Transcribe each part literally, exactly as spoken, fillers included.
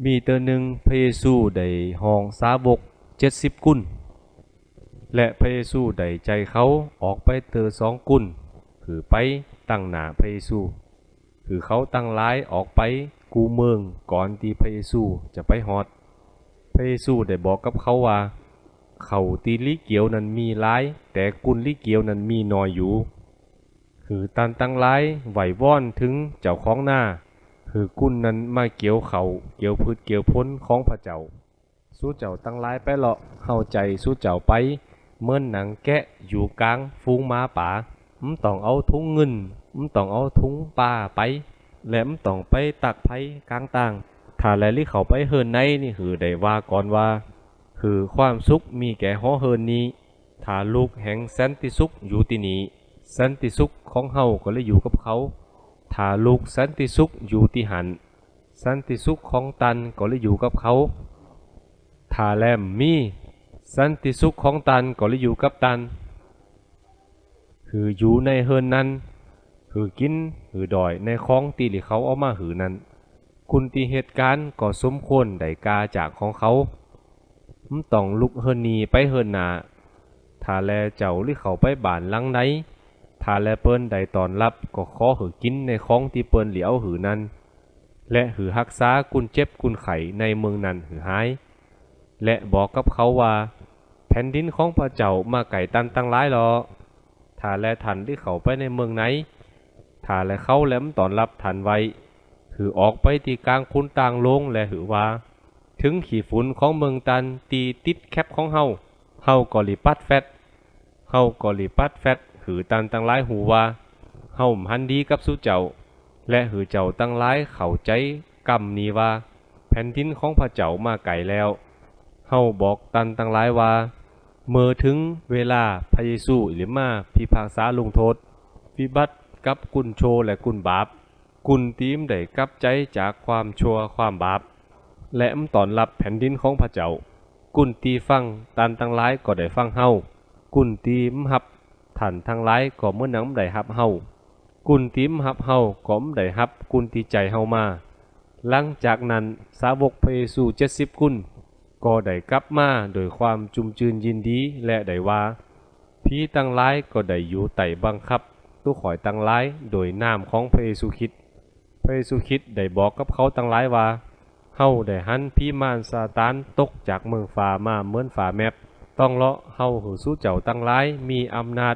มีเตื้อนึ่งพระเยซูได้ฮ้องสาวกเจ็ดสิบกุน และพระเยซูได้ใจ๊เขาออกไปเตื้อสองกุน หื้อไปตังหน้าพระเยซู หื้อเขาตังหลายออกไปกู้เมืองก่อนตี้พระเยซูจะไปฮอด พระเยซูได้บอกกับเขาว่า เข้าตี้หลีเกียวนั้นมีหลาย แต่กุนหลีเกียวนั้นมีน้อยอยู่ หื้อต้านตังหลายไหว้วอนเถิงเจ้าของนา หื้อกุนนั้นมาเกี่ยวเข้าเกี่ยวพืชเกี่ยวผลของพระเจ้า สูเจ้าตังหลายไปเลาะ เฮาใจ๋สูเจ้าไป เหมือนหนังแกะอยู่กลางฝูงหมาป่า บ่ต้องเอาถุงเงิน บ่ต้องเอาถุงป้าไป และบ่ต้องไปตักไผกลางตาง ถ้าแลหลีเข้าไปเฮือนในนี้ หื้อได้ว่าก่อนว่า หื้อความสุขมีแก่หอเฮือนนี้ ถ้าลูกแห่งสันติสุขอยู่ตี้นี่ สันติสุขของเฮาก็เลยอยู่กับเขา ถ้าลูกสันติสุขอยู่ตี้หั้น สันติสุขของต้านก็เลยอยู่กับเขา ถ้าแลบ่มี สันติสุขของต้านก็เลยอยู่กับต้าน หื้ออยู่ในเฮือนนั้น หื้อกิ๋น หื้อดอยในของตี้หลีเข้าเอามาหื้อนั้น กุนตี้เฮ็ดก๋านก็สมควรได้กาจ้างของเขา บ่ต้องลุกเฮือนนี้ไปเฮือนหน้า ถ้าแลเจ้าหลีเข้าไปบ้านหลังใด ถ้าแลเปิ้นได้ต้อนฮับ ก็ขอหื้อกิ๋นในของตี้เปิ้นหลีเอาหื้อนั้น และหื้อฮักษากุนเจ็บกุนไข้ในเมืองนั้นหื้อหาย และบอกกับเขาว่า แผ่นดินของพระเจ้ามาใก้ต้านตังหลายเลาะ ถ้าแลต้านหลีเข้าไปในเมืองใน ถ้าแลเขาแลบ่ต้อนฮับต้านไว้ หื้อออกไปตี้กลางคนตางโลง และหื้อว่า เถิงขี้ฝุ่นของเมืองต้านตี้ติดแคปของเฮา เฮาก็หลีปัดแฟด เฮาก็หลีปัดแฟด หื้อต้านตังหลายฮู้ว่า เฮาบ่หันดีกับสูเจ้า และหื้อเจ้าตังหลายเข้าใจ๋กำนี้ว่า แผ่นดินของพระเจ้ามาใก้แล้ว เฮาบอกต้านตังหลายว่า เมื่อเถิงเวลาพระเยซูหลีมาพิพากษาลงโทษ วิบัติกับกุนชั่วและกุนบาป กุนตี้บ่ได้กลับใจ๋จากความชั่วความบาป และบ่ต้อนฮับแผ่นดินของพระเจ้า กุนตี้ฟังต้านตังหลายก็ได้ฟังเฮา กุนตี้บ่ฮับต้านตังหลายก็เหมือนหนังบ่ได้ฮับเฮา กุนตี้บ่ฮับเฮาก็บ่ได้ฮับกุนตี้ใจ๋เฮามา หลังจากนั้นสาวกพระเยซูเจ็ดสิบกุน ก็ได้กลับมาโดยความจุ่มจื้นยินดี และได้ว่า ผีตังหลายก็ได้อยู่ใต้บังคับตัวข้อยตังหลายโดยนามของพระเยซูคริสต์ พระเยซูคริสต์ได้บอกกับเขาตังหลายว่า เฮาได้หันผีมารซาตานตกจากเมืองฟ้ามาเหมือนฟ้าแมบ ต้องเลาะเฮาหื้อสูเจ้าตังหลายมีอำนาจ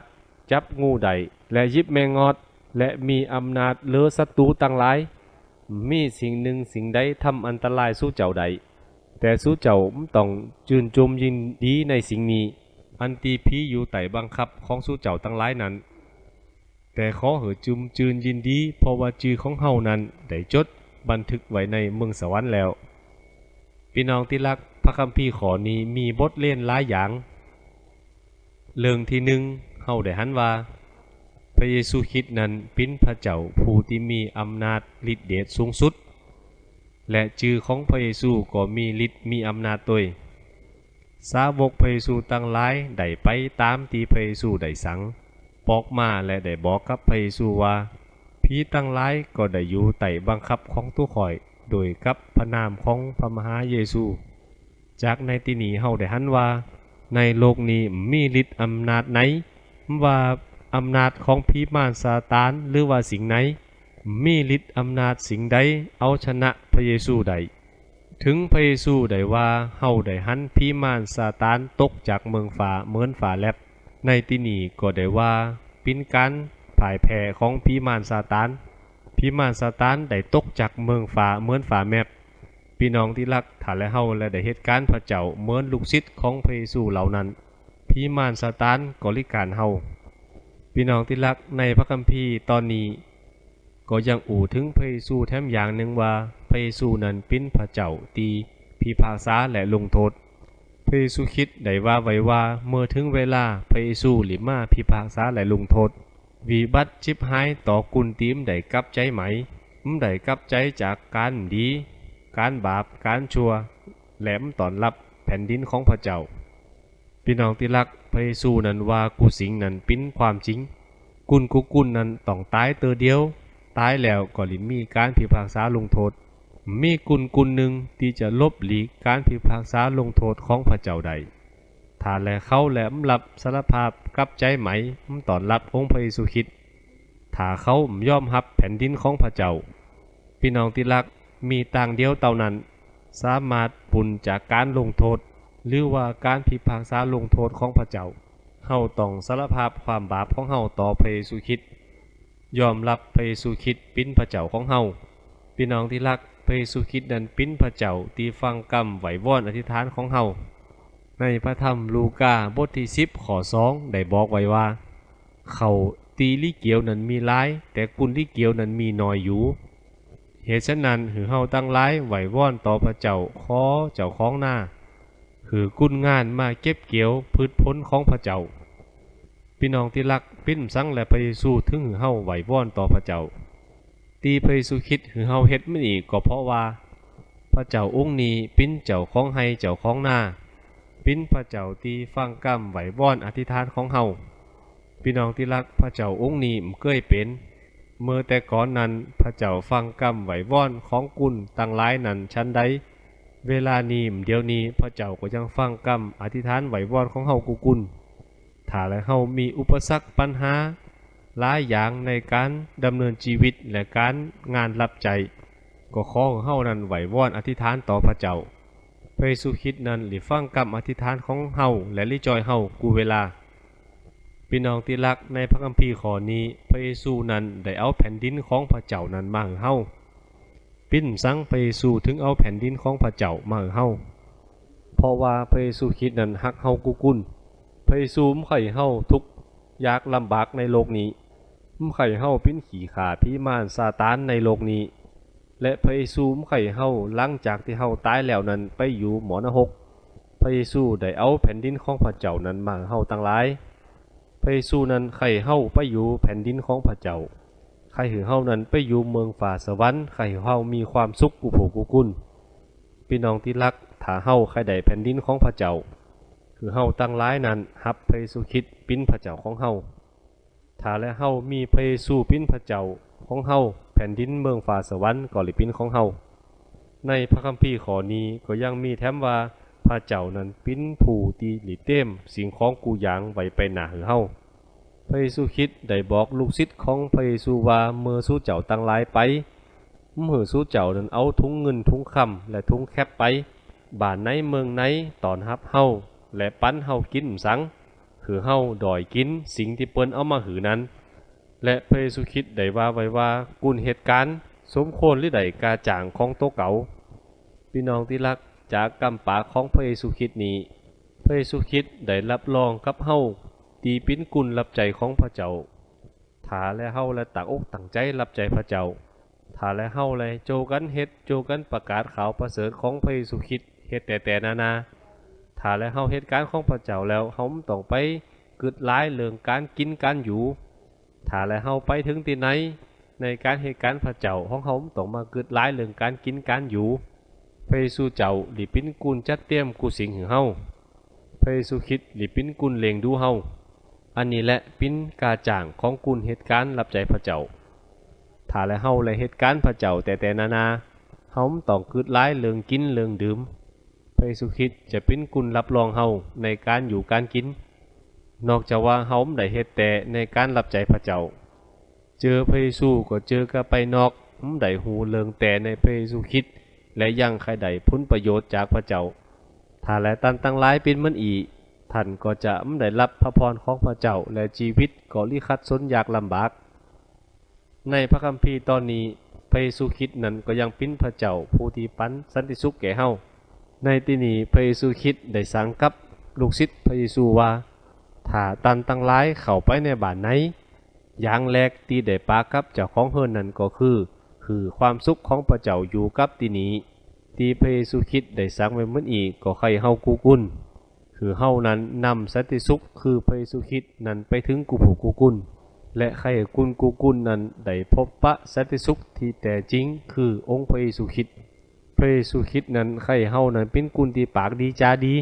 จับงูได้ และหยิบแมงงอด และมีอำนาจเหลือศัตรูตังหลาย บ่มีสิ่งหนึ่งสิ่งใดทำอันตรายสูเจ้าได้ แต่สูเจ้าบ่ต้องจื่นจุ่มยินดีในสิ่งนี้ อันตี้ผีอยู่ใต้บังคับของสูเจ้าตังหลายนั้น แต่ขอหื้อจุ่มจื่นยินดี เพราะว่าจื้อของเฮานั้นได้จดบันทึกไว้ในเมืองสวรรค์แล้ว พี่น้องตี้ฮัก พระคัมภีร์ข้อนี้มีบทเรียนหลายอย่าง เรื่องตี้หนึ่ง เฮาได้หันว่า พระเยซูคริสต์นั้นเป๋นพระเจ้าผู้ตี้มีอำนาจฤทธิ์เดชสูงสุด และจื้อของพระเยซูก็มีฤทธิ์มีอำนาจตวย สาวกพระเยซูตังหลายได้ไปตามตี้พระเยซูได้สั่ง ปอกมาและได้บอกกับพระเยซูว่า ผีตังหลายก็ได้อยู่ใต้บังคับของตัวข้อย โดยกับพระนามของพระมหาเยซู จากในตี้นี้เฮาได้หันว่า ในโลกนี้บ่มีฤทธิ์อำนาจไหน บ่ว่าอำนาจของผีมารซาตานหรือว่าสิ่งไหน บ่มีฤทธิ์อำนาจสิ่งใดเอาชนะพระเยซูได้ เถิงพระเยซูได้ว่า เฮาได้หันผีมารซาตานตกจากเมืองฟ้าเหมือนฟ้าแลบ ในตี้นี้ก็ได้ว่าเป๋นก๋านพ่ายแพ้ของผีมารซาตาน ผีมารซาตานได้ตกจากเมืองฟ้าเหมือนฟ้าแมบ พี่น้องตี้ฮัก ถ้าแลเฮาแลได้เฮ็ดก๋านพระเจ้าเหมือนลูกศิษย์ของพระเยซูเหล่านั้น ผีมารซาตานก็หลีกก๋านเฮา พี่น้องตี้ฮัก ในพระคัมภีร์ตอนนี้ ก็ยังอู้เถิงพระเยซูแถมอย่างหนึ่งว่า พระเยซูนั้นเป๋นพระเจ้าตี้พิพากษาและลงโทษ พระเยซูคริสต์ได้ว่าไว้ว่า เมื่อเถิงเวลาพระเยซูหลีมาพิพากษาและลงโทษ วิบัติฉิบหายต่อกุนตี้บ่ได้กลับใจ๋ใหม่ บ่ได้กลับใจ๋จากก๋านบ่ดี ก๋านบาป ก๋านชั่ว และบ่ต้อนฮับแผ่นดินของพระเจ้า พี่น้องตี้ฮัก พระเยซูนั้นว่ากู้สิ่งนั้นเป๋นความจริง กุนกู้กุนนั้นต้องต๋ายเตื้อเดียว ต๋ายแล้วก็หลีมีก๋านพิพากษาลงโทษ มีกุนกุนหนึ่งตี้จะหลบหลีกก๋านพิพากษาลงโต้ษของพระเจ้าได้ ถ้าแลเขาแลบ่รับสารภาพกับใจ๋ใหม่ บ่ต้อนรับองค์พระเยซูคริสต์ ถ้าเขาบ่ยอมรับแผ่นดินของพระเจ้า พี่น้องตี้ฮัก มีตางเดียวเต้านั้น สามารถปู้นจากก๋านลงโต้ษ หรือว่าก๋านพิพากษาลงโต้ษของพระเจ้า เฮาต้องสารภาพความบาปของเฮาต่อพระเยซูคริสต์ ยอมรับพระเยซูคริสต์เป๋นพระเจ้าของเฮา พี่น้องตี้ฮัก พระเยซูคริสต์นั้นเป๋นพระเจ้าตี้ฟังกำไหว้วอนอธิษฐานของเฮา ในพระธรรมลูกาบทตี้สิบข้อสองได้บอกไว้ว่า ข้าวตี้หลีเกียวนั้นมีหลาย แต่กุนหลีเกียวนั้นมีน้อยอยู่ เหตุฉะนั้นหื้อเฮาตังหลายไหว้วอนต่อพระเจ้า ขอเจ้าของนา หื้อกุนงานมาเก็บเกี่ยวพืชผลของพระเจ้า พี่น้องตี้ฮัก เป๋นสังแลพระเยซูถึงหื้อเฮาไหว้วอนต่อพระเจ้า ตี้พระเยซูคริสต์หื้อเฮาเฮ็ดมันอี้ ก็เพราะว่าพระเจ้าองค์นี้เป๋นเจ้าของไฮ่เจ้าของนา เป๋นพระเจ้าตี้ฟังกำไหว้วอนอธิษฐานของเฮา พี่น้องตี้ฮัก พระเจ้าองค์นี้บ่เกยเป๋น เมื่อแต่ก่อนนั้นพระเจ้าฟังกำไหว้วอนของกุนตังหลายนั้นฉันใด เวลานี้เดี๋ยวนี้พระเจ้าก็ยังฟังกำอธิษฐานไหว้วอนของเฮากู้กุน ถ้าแลเฮามีอุปสรรคปัญหาหลายอย่างในก๋านดำเนินชีวิตและก๋านงานรับใจ๊ ก็ขอหื้อเฮานั้นไหว้วอนอธิษฐานต่อพระเจ้า พระเยซูคริสต์นั้นหลีฟังกำอธิษฐานของเฮาและหลีจ้อยเฮากู้เวลา พี่น้องตี้ฮัก ในพระคัมภีร์ข้อนี้ พระเยซูนั้นได้เอาแผ่นดินของพระเจ้านั้นมาหื้อเฮา เป๋นสังพระเยซูถึงเอาแผ่นดินของพระเจ้ามาหื้อเฮา เพราะว่าพระเยซูคริสต์นั้นฮักเฮากู้กุน พระเยซูบ่ใค่เฮาทุกข์ยากลำบากในโลกนี้ บ่ใค่เฮาเป๋นขี้ข้าผีมารซาตานในโลกนี้ และพระเยซูบ่ใค่เฮาหลังจากตี้เฮาต๋ายแล้วนั้นไปอยู่หม้อนรก พระเยซูได้เอาแผ่นดินของพระเจ้านั้นมาหื้อเฮาตังหลาย พระเยซูนั้นใค่เฮาไปอยู่แผ่นดินของพระเจ้า ใค่หื้อเฮานั้นไปอยู่เมืองฟ้าสวรรค์ ใค่หื้อเฮามีความสุขกู้ผู้กู้กุน พี่น้องตี้ฮัก ถ้าเฮาใค่ได้แผ่นดินของพระเจ้า หื้อเฮาตังหลายนั้นฮับพระเยซูคริสต์เป๋นพระเจ้าของเฮา ถ้าแลเฮามีพระเยซูเป๋นพระเจ้าของเฮา แผ่นดินเมืองฟ้าสวรรค์ก็หลีเป๋นของเฮา ในพระคัมภีร์ข้อนี้ก็ยังมีแถมว่า พระเจ้านั้นเป๋นผู้ตี้หลีเตรียมสิ่งของกู้อย่างไว้ไปหน้าหื้อเฮา พระเยซูคริสต์ได้บอกลูกศิษย์ของพระเยซูว่า เมื่อสูเจ้าตังหลายไป บ่หื้อสูเจ้านั้นเอาถุงเงินถุงคำและถุงแคปไป บ้านไหนเมืองไหนต้อนฮับเฮา และปั๋นเฮากินบ่สัง หื้อเฮาด้อยกิ๋นสิ่งตี้เปิ้นเอามาหื้อนั้น และพระเยซูคริสต์ได้ว่าไว้ว่า กุนเฮ็ดก๋านสมควรหรือได้ก้าจ้างของตั๋วเก๋า พี่น้องตี้ฮัก จากกำปากของพระเยซูคริสต์นี้ พระเยซูคริสต์ได้รับรองกับเฮาตี้เป๋นกุนรับใจ๊ของพระเจ้า ถ้าแลเฮาแลตั้งอกตั้งใจ๋รับใจ๊พระเจ้า ถ้าแลเฮาแลโจ้กั๋นเฮ็ด โจ้กั๋นประกาศข่าวประเสริฐของพระเยซูคริสต์ เฮ็ดแต๊ๆ นานา ถ้าแลเฮาเฮ็ดก๋านของพระเจ้าแล้ว เฮาบ่ต้องไปกึ๊ดหลายเรื่องก๋านกิ๋นก๋านอยู่ ถ้าแลเฮาไปเถิงตี้ไหน ในก๋านเฮ็ดก๋านพระเจ้าของเฮาบ่ต้องมากึ๊ดหลายเรื่องก๋านกิ๋นก๋านอยู่ พระเยซูเจ้าหลีเป๋นกุนจัดเตรียมกู้สิ่งหื้อเฮา พระเยซูคริสต์หลีเป๋นกุนเลี้ยงดูเฮา อันนี้แหละเป๋นก้าจ้างของกุนเฮ็ดก๋านรับใจ๊พระเจ้า ถ้าแลเฮาแลเฮ็ดก๋านพระเจ้าแต๊ๆ นานา เฮาบ่ต้องกึ๊ดหลายเรื่องกิ๋นเรื่องดื่ม พระเยซูคริสต์จะเป๋นกุนรับรองเฮาในก๋านอยู่ก๋านกิ๋น นอกจากว่าเฮาบ่ได้เฮ็ดแต๊ในก๋านรับใจ๊พระเจ้า เจอพระเยซูก็เจอกลับไปนอก บ่ได้ฮู้เรื่องแต๊ในพระเยซูคริสต์ และยังใค่ได้ผลประโยชน์จากพระเจ้า ถ้าแลต้านตังหลายเป๋นเหมือนอี้ ต้านก็จะบ่ได้รับพระพรของพระเจ้า และชีวิตก็หลีขัดสนยากลำบาก ในพระคัมภีร์ตอนนี้ พระเยซูคริสต์นั้นก็ยังเป๋นพระเจ้าผู้ตี้ปั๋นสันติสุขแก่เฮา ในตี้นี้พระเยซูคริสต์ได้สั่งกับลูกศิษย์พระเยซูว่า ถ้าต้านตังหลายเข้าไปในบ้านไหน อย่างแรกตี้ได้ปากกับเจ้าของเฮือนนั้นก็คือ หื้อความสุขของพระเจ้าอยู่กับตี้นี้ ตี้พระเยซูคริสต์ได้สั่งไว้เหมือนอี้ ก็ใค่เฮากู้กุน หื้อเฮานั้นนำสันติสุขคือพระเยซูคริสต์นั้นไปเถิงกู้ผู้กู้กุน และใค่กุนกู้กุนนั้นได้พบปะสันติสุขตี้แต๊จริงคือองค์พระเยซูคริสต์ พระเยซูคริสต์นั้นใค่เฮานั้นเป๋นกุนตี้ปากดีจ๋าดี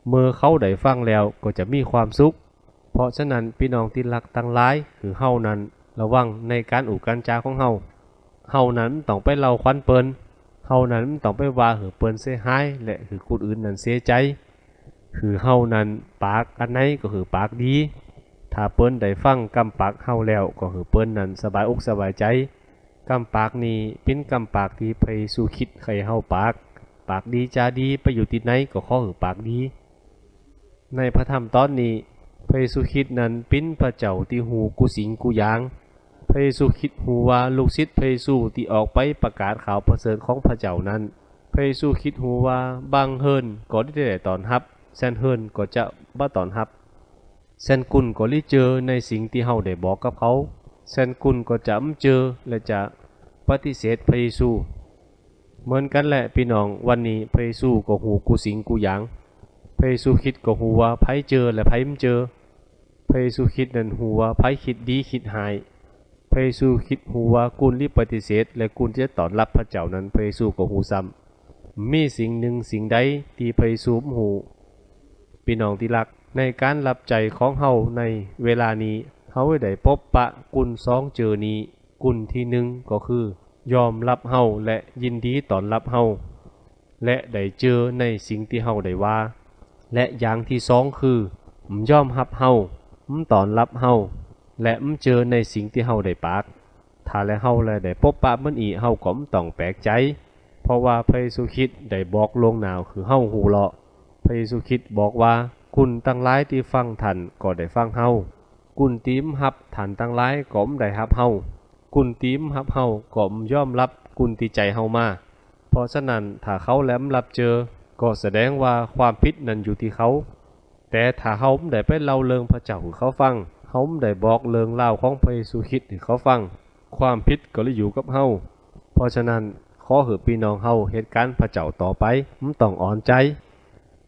เมื่อเขาได้ฟังแล้วก็จะมีความสุข เพราะฉะนั้นพี่น้องตี้ฮักตังหลาย หื้อเฮานั้นระวังในก๋านอู้ก๋านจ๋าของเฮา เฮานั้นบ่ต้องไปเล่าขวัญเปิ้น เฮานั้นบ่ต้องไปว่าหื้อเปิ้นเสียหาย และหื้อคนอื่นนั้นเสียใจ หื้อเฮานั้นปากอันใดก็หื้อปากดี ถ้าเปิ้นได้ฟังกำปากเฮาแล้ว ก็หื้อเปิ้นนั้นสบายอกสบายใจ กำปากนี้เป๋นกำปากตี้พระเยซูคริสต์ใค่เฮาปาก ปากดีจ๋าดี ไปอยู่ตี้ไหนก็ขอหื้อปากดี ในพระธรรมตอนนี้ พระเยซูคริสต์นั้นเป๋นพระเจ้าตี้ฮู้กู้สิ่งกู้อย่าง พระเยซูคริสต์ฮู้ว่าลูกศิษย์พระเยซูตี้ออกไปประกาศข่าวประเสริฐของพระเจ้านั้น พระเยซูคริสต์ฮู้ว่าบางเฮือนก็ได้ต้อนรับ แซนเฮือนก็จะบ่ต้อนรับ แซนกุนก็ได้เจอในสิ่งตี้เฮาได้บอกกับเขา แซนกุนก็จะบ่เจอและจะปฏิเสธพระเยซู เหมือนกันแหละพี่น้อง วันนี้พระเยซูก็ฮู้กู้สิ่งกู้อย่าง พระเยซูคริสต์ก็ฮู้ว่าไผเจอและไผบ่เจอ พระเยซูคริสต์นั้นฮู้ว่าไผคิดดีคิดฮ้าย พระเยซูคริสต์ฮู้ว่ากุนตี้ปฏิเสธและกุนตี้จะต้อนรับพระเจ้านั้น พระเยซูก็ฮู้ซ้ำ บ่มีสิ่งหนึ่งสิ่งใดตี้พระเยซูบ่ฮู้ พี่น้องตี้ฮัก ในการรับใช้ของเฮาในเวลานี้ เฮาได้พบปะกุนสองเจอนี้ กุนตี้หนึ่งก็คือยอมรับเฮาและยินดีต้อนรับเฮา และได้เจอในสิ่งตี้เฮาได้ว่า และอย่างตี้สองคือบ่ยอมรับเฮา บ่ต้อนรับเฮา และบ่เจอในสิ่งตี้เฮาได้ปาก ถ้าแลเฮาแลได้พบปะเปิ้นอี้ เฮาก็บ่ต้องแปลกใจ เพราะว่าพระเยซูคริสต์ได้บอกล่วงหน้าหื้อเฮาฮู้เลาะ พระเยซูคริสต์บอกว่า กุนตังหลายตี้ฟังท่านก็ได้ฟังเฮา กุนตี้บ่ฮับท่านตังหลายก็บ่ได้ฮับเฮา กุนตี้บ่ฮับเฮาก็บ่ยอมรับกุนตี้ใจ๊เฮามา เพราะฉะนั้นถ้าเขาแลบ่รับเจอ ก็แสดงว่าความผิดนั้นอยู่ตี้เขา แต่ถ้าเฮาบ่ได้ไปเล่าเรื่องพระเจ้าหื้อเขาฟัง เฮาบ่ได้บอกเรื่องราวของพระเยซูคริสต์หื้อเขาฟัง ความผิดก็เลยอยู่กับเฮา เพราะฉะนั้นขอหื้อพี่น้องเฮาเฮ็ดการพระเจ้าต่อไป บ่ต้องอ่อนใจ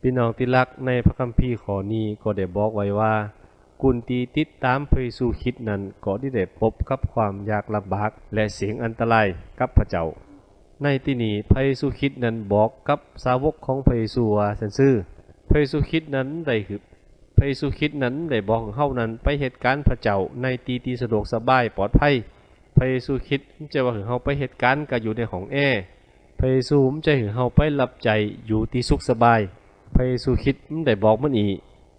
พี่น้องตี้ฮัก ในพระคัมภีร์ข้อนี้ก็ได้บอกไว้ว่า กุนตี้ติดตามพระเยซูคริสต์นั้นก็ได้ได้พบกับความยากลำบากและเสี่ยงอันตรายกับพระเจ้า ในตี้นี้พระเยซูคริสต์นั้นบอกกับสาวกของพระเยซูว่าซั้นซื่อ พระเยซูคริสต์นั้นได้หื้อ พระเยซูคริสต์นั้นได้บอกหื้อเฮานั้นไปเฮ็ดการพระเจ้าในตี้ตี้สะดวกสบายปลอดภัย พระเยซูคริสต์บ่ใจ้ว่าหื้อเฮาไปเฮ็ดการก็อยู่ในห้องแอร์ พระเยซูบ่ใจ้หื้อเฮาไปรับใช้อยู่ตี้สุขสบาย พระเยซูคริสต์บ่ได้บอกเหมือนอี้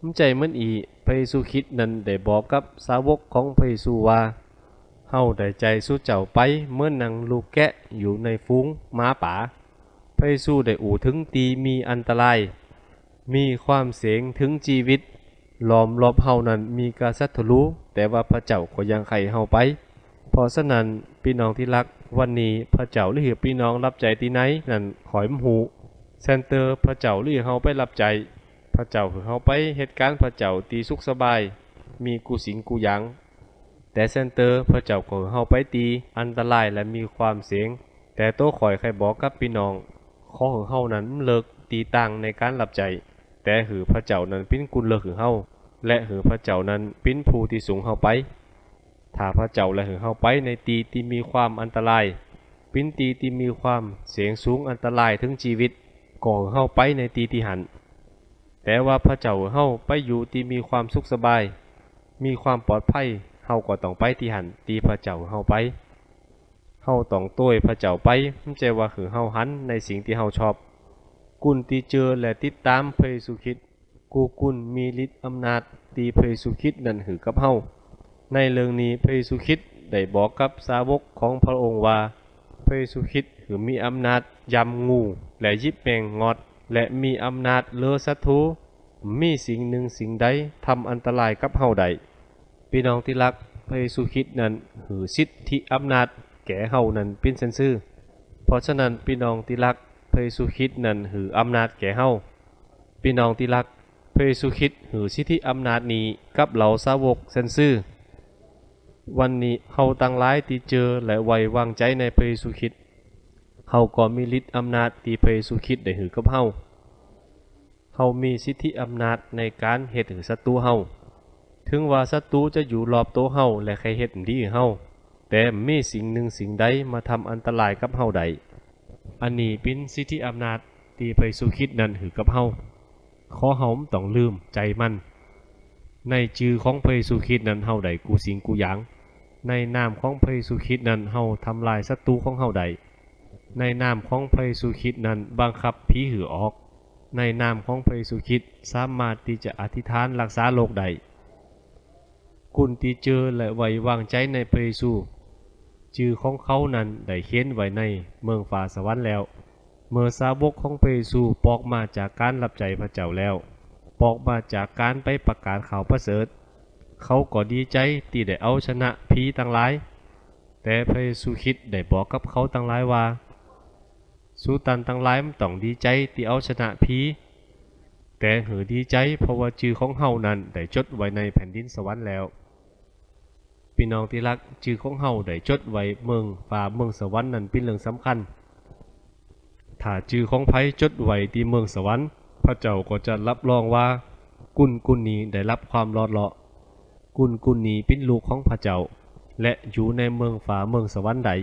บ่ใจ้เหมือนอี้ พระเยซูคริสต์นั้นได้บอกกับสาวกของพระเยซูว่า เฮาได้ใจ้สู่เจ้าไปเหมือนดังลูกแกะอยู่ในฝูงหมาป่า พระเยซูได้อู้ถึงตี้มีอันตราย มีความเสี่ยงถึงชีวิต ล้อมรอบเฮานั้นมีกษัตรู แต่ว่าพระเจ้าก็ยังใค่เฮาไป เพราะฉะนั้นพี่น้องตี้ฮัก วันนี้พระเจ้าได้หื้อพี่น้องรับใช้ตี้ไหนนั้นข้อยบ่ฮู้ แซนเตอร์พระเจ้าได้หื้อเฮาไปรับใช้ พระเจ้าหื้อเฮาไปเฮ็ดการพระเจ้าตี้สุขสบาย มีกู้สิ่งกู้อย่าง แต่แซนเตอร์พระเจ้าก็หื้อเฮาไปตี้อันตรายและมีความเสี่ยง แต่โตข้อยใค่บอกกับพี่น้อง ขอหื้อเฮานั้นบ่เลือกตี้ตั้งในการรับใช้ แต่หื้อพระเจ้านั้นเป๋นกุนเลือกหื้อเฮา และหื้อพระเจ้านั้นเป๋นผู้ตี้ส่งเฮาไป ถ้าพระเจ้าแลหื้อเฮาไปในตี้ตี้มีความอันตราย เป๋นตี้ตี้มีความเสี่ยงสูงอันตรายถึงชีวิต ก็หื้อเฮาไปในตี้ตี้หั้น แต่ว่าพระเจ้าหื้อเฮาไปอยู่ตี้มีความสุขสบาย มีความปลอดภัย เฮาก็ต้องไปตี้หั้นตี้พระเจ้าหื้อเฮาไป เฮาต้องโต้ยพระเจ้าไป บ่ใจ้ว่าหื้อเฮาหันในสิ่งตี้เฮาชอบ กุนตี้เจอและติดตามพระเยซูคริสต์ กู้กุนมีฤทธิ์อำนาจตี้พระเยซูคริสต์นั้นหื้อกับเฮา ในเรื่องนี้พระเยซูคริสต์ได้บอกกับสาวกของพระองค์ว่า พระเยซูคริสต์หื้อมีอำนาจย่ำงูและหยิบแมงงอด และมีอำนาจเหนือศัตรู บ่มีสิ่งหนึ่งสิ่งใดทำอันตรายกับเฮาได้ พี่น้องตี้ฮัก พระเยซูคริสต์นั้นหื้อสิทธิอำนาจแก่เฮานั้นเป๋นซั้นซื่อ เพราะฉะนั้นพี่น้องตี้ฮัก พระเยซูคริสต์นั้นหื้ออำนาจแก่เฮา พี่น้องตี้ฮัก พระเยซูคริสต์หื้อสิทธิอำนาจนี้กับเหล่าสาวกซั้นซื่อ วันนี้เฮาตังหลายตี้เจอและไว้วางใจ๋ในพระเยซูคริสต์ เฮาก็มีฤทธิ์อำนาจตี้พระเยซูคริสต์ได้หื้อกับเฮา เฮามีสิทธิอำนาจในการเฮ็ดหื้อศัตรูเฮา ถึงว่าศัตรูจะอยู่รอบโตเฮาและใค่เฮ็ดบ่ดีหื้อเฮา แต่บ่มีสิ่งหนึ่งสิ่งใดมาทำอันตรายกับเฮาได้ อันนี้เป๋นสิทธิอำนาจตี้พระเยซูคริสต์นั้นหื้อกับเฮา ขอเฮาบ่ต้องลืมใจ๋มัน ในจื่อของพระเยซูคริสต์นั้นเฮาได้กู้สิ่งกู้อย่าง ในนามของพระเยซูคริสต์นั้นเฮาทำลายศัตรูของเฮาได้ ในนามของพระเยซูคริสต์นั้นบังคับผีหื้อออก ในนามของพระเยซูคริสต์สามารถที่จะอธิษฐานรักษาโรคได้ คนที่เชื่อและไว้วางใจในพระเยซู ชื่อของเขานั้นได้เขียนไว้ในเมืองฟ้าสวรรค์แล้ว เมื่อสาวกของพระเยซูปอกมาจากการรับใช้พระเจ้าแล้ว ปอกมาจากการไปประกาศข่าวประเสริฐ เขาก็ดีใจที่ได้เอาชนะผีทั้งหลาย แต่พระเยซูคริสต์ได้บอกกับเขาทั้งหลายว่า สูตันทั้งหลายบ่ต้องดีใจที่เอาชนะผี แต่หื้อดีใจเพราะว่าชื่อของเฮานั้นได้จดไว้ในแผ่นดินสวรรค์แล้ว พี่น้องที่รัก ชื่อของเฮาได้จดไว้เมืองฟ้าเมืองสวรรค์นั้นเป็นเรื่องสำคัญ ถ้าชื่อของไผจดไว้ที่เมืองสวรรค์ พระเจ้าก็จะรับรองว่าคนคนนี้ได้รับความรอดเลาะ คนคนนี้เป็นลูกของพระเจ้า และอยู่ในเมืองฟ้าเมืองสวรรค์ได้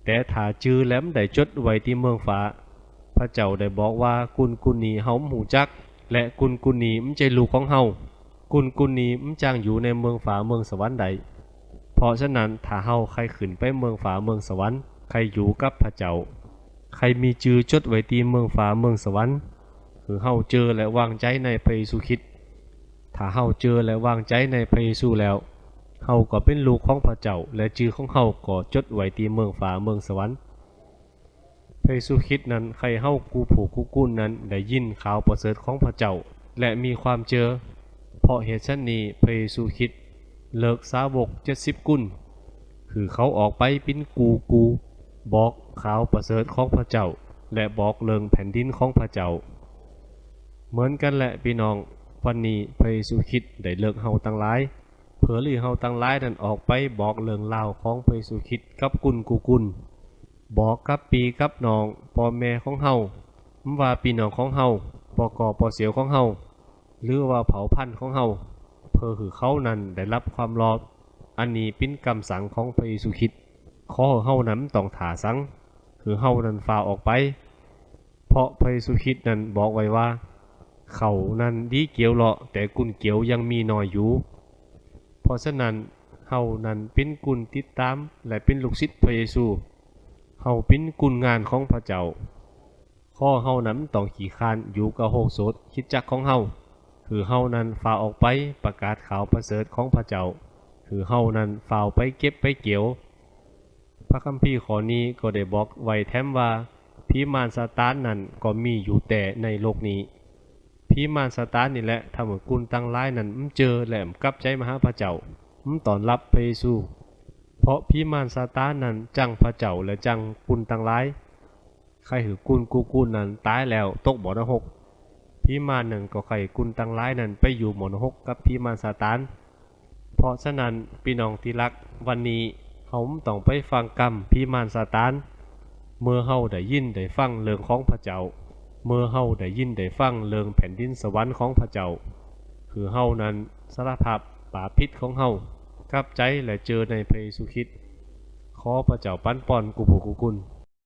แต่ถ้าชื่อแหลมได้จดไว้ที่เมืองฟ้า พระเจ้าได้บอกว่าคนคนนี้เฮาบ่ฮู้จัก และคนคนนี้บ่ใช่ลูกของเฮา คนคนนี้บ่จ้างอยู่ในเมืองฟ้าเมืองสวรรค์ได้ เพราะฉะนั้นถ้าเฮาใคร่ขึ้นไปเมืองฟ้าเมืองสวรรค์ ใคร่อยู่กับพระเจ้า ใคร่มีชื่อจดไว้ที่เมืองฟ้าเมืองสวรรค์ หื้อเฮาเชื่อและวางใจในพระเยซูคริสต์ ถ้าเฮาเชื่อและวางใจในพระเยซูแล้ว เฮาก็เป็นลูกของพระเจ้า และชื่อของเฮาก็จดไว้ที่เมืองฟ้าเมืองสวรรค์ พระเยซูคริสต์นั้นใคร่เฮากู้ผู้กู้คนนั้นได้ยินข่าวประเสริฐของพระเจ้า และมีความเชื่อ เพราะเหตุฉันนี้พระเยซูคริสต์เลือกสาวกเจ็ดสิบคน คือเขาออกไปเป็นกู้กู้ บอกข่าวประเสริฐของพระเจ้า และบอกเรื่องแผ่นดินของพระเจ้า เหมือนกันแหละพี่น้อง วันนี้พระเยซูคริสต์ได้เลือกเฮาทั้งหลาย เพื่อหื้อเฮาทั้งหลายนั้นออกไปบอกเรื่องราวของพระเยซูคริสต์กับคนกู้คน บอกกับปี้กับน้อง ป้อแม่ของเฮา บ่ว่าปี้น้องของเฮา ป้อก่อป้อเสี่ยวของเฮา หรือว่าเผ่าพันธุ์ของเฮา เพื่อหื้อเขานั้นได้รับความรอด อันนี้เป็นกำสั่งของพระเยซูคริสต์ ขอหื้อเฮานั้นบ่ต้องถ่าสัง หื้อเฮานั้นฟ้าวออกไป เพราะพระเยซูคริสต์นั้นบอกไว้ว่า เขานั้นดีเกียวเลาะ แต่คนเกียวยังมีน้อยอยู่ เพราะฉะนั้นเฮานั้นเป็นคนติดตาม และเป็นลูกศิษย์พระเยซู เฮาเป็นคนงานของพระเจ้า ขอเฮานั้นบ่ต้องขี้คร้านอยู่กับโฮกโสดคริสตจักรของเฮา หื้อเฮานั้นฟ้าวออกไปประกาศข่าวประเสริฐของพระเจ้า หื้อเฮานั้นฟ้าวไปเก็บไปเกี่ยว พระคัมภีร์ข้อนี้ก็ได้บอกไว้แถมว่า ผีมารซาตานนั้นก็มีอยู่แต่ในโลกนี้ ผีมารซาตานนี่แหละทำให้คนทั้งหลายนั้นบ่เชื่อและบ่กลับใจมาหาพระเจ้า บ่ต้อนรับพระเยซู เพราะผีมารซาตานนั้นจังพระเจ้าและจังคนทั้งหลาย ใคร่หื้อคนกู้คนนั้นตายแล้วตกบ่อนรก ผีมารนั้นก็ใคร่คนทั้งหลายนั้นไปอยู่บ่อนรกกับผีมารซาตาน เพราะฉะนั้นพี่น้องที่รัก วันนี้เฮาบ่ต้องไปฟังกำผีมารซาตาน เมื่อเฮาได้ยินได้ฟังเรื่องของพระเจ้า เมื่อเฮาได้ยินได้ฟังเรื่องแผ่นดินสวรรค์ของพระเจ้า หื้อเฮานั้นสารภาพบาปผิดของเฮา กลับใจและเชื่อในพระเยซูคริสต์ ขอพระเจ้าปันปอนกู้ผู้กู้คน